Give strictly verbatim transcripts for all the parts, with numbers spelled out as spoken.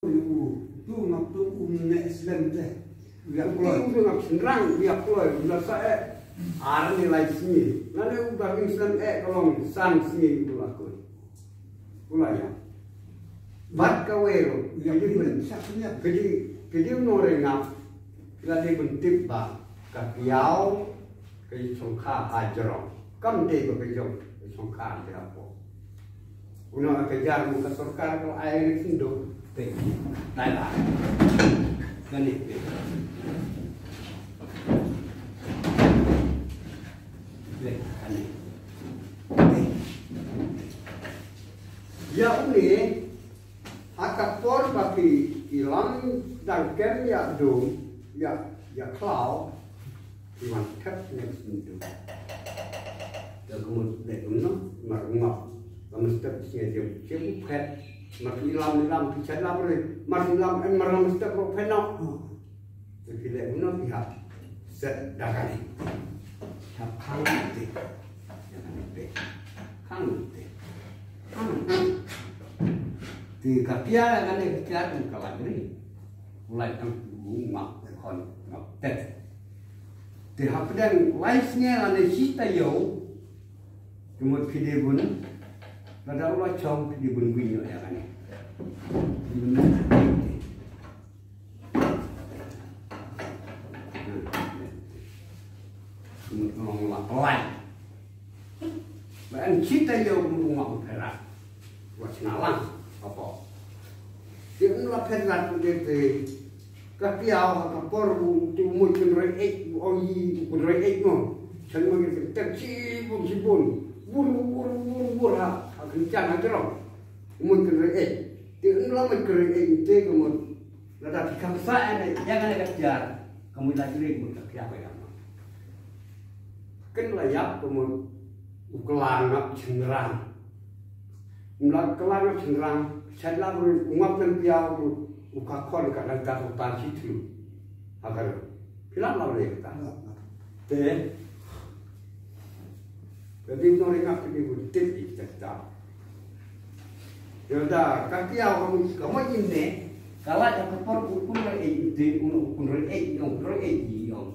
U tu ngap tu um ne slem te. U ïa kloi u tu ngap senrang u ïa kloi u la sa eh. Ar ni lai sngi. Nane u ba ring slem eh ka long san sngi u la koi. U la ïa. Bat ka wei ro. Ïa kidi ben sa kenya. Kidi kidi no re ngap. La de ben tip ba ka kiaw. Ka jong ka ha jrong. Kam dei ba ka jong ka jong ka ha jrong po. Uno ka jar mo ka sorkar ko ai ri sindo. Te. Dai la. Kani te. Te kani. Te. Ya uni. Ha ka por ba ki, ki lam dang kem ïa dum, ïa, ïa khlaw, ki wan thep ne sum dum. Da kumut ne kumno, mar ngop. Ba mestep sne jem, jem phet. Mar ki lam, lam ki chan lam re. Mar ki lam, en mar lam mestep ro phet no. Te phi leh kumno phi hap set da kane. Hap khang te. Da kane te. Khang te. Khang te. Te ka pia da kane ka pia kan ka lak ri. Ulai tang u ngap te khon ngap te. Te hap dang lai snge lane shi taïew. Te mut phi dei bun. Lada u la chong phi dei bun bun ïoh ïa kane. Kumut long la pelai. Ba en shi taïew kumut long la pherat. Wat sngewlang apa. Te um la pherat de te. Ka piaw ha ka por u tu mut kun roi ek u ong yi kun roi ek mo. Chan mo ki tek shi bun shi bun. Bun bun bun bun ha. Ha kan chan ha jrong. Mut kun roi ek. Te um la mut kun roi ek te kumut. Lada phi kham sah ïa kane ka tiar, ka mut la jring mut ka khiah ba ïa ma. Ken la ïap ka mut u klang ap chynrang. U la klang ap chynrang, shat la bru u ngap nan piaw u ka khon ka dang ta u tan shi thlu. Ha ka ru. Phi la la le ka ta. Te. Ka ding no ring ap ka ding u tip i ta ta. Yoda ka kiaw ka mut ka mut ine ka la ka por u kun re e te un u kun re e yong re e yong.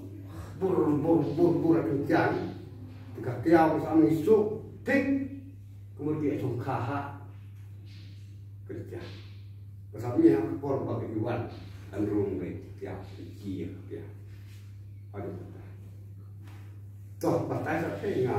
Bur bur bur bur ka kiaw. Ka kiaw ka sa mi su tik. Ka mut ki song kha ha. Ka kiaw. Ka sa mi ha ka por ba ka iwan. An rung re kiaw ki kiaw. Aduh. Toh batai sa te nga.